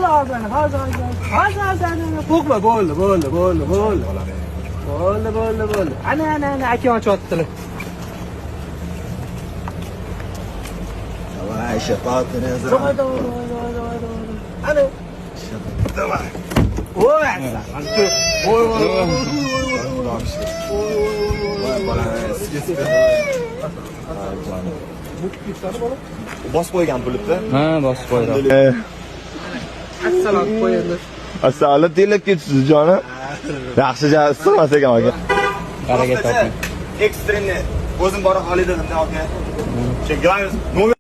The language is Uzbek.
Hozir, hozir, hozir, hozir. Hozir, hozir, ana, qo'rqma, bo'ldi, bo'ldi, bo'ldi, bo'ldi. Bo'ldi, bo'ldi, bo'ldi. Ana, ana, ana, aka ochyaptilar. Давай, shapatini. Давай, давай, давай, давай, давай, давай. Ana. Давай. Voy, voy, voy, voy. Voy, bolani sizga. Bosib qo'ygan pulibdi. Ha, bosib qo'ydi. Assalom qo'yindi. Assalom terlab ketibsiz jonim. Yaxshi, issiqmas ekan aka. Baraka toping. Ekstremni o'zim bora olay dedim aka. Chunki nomer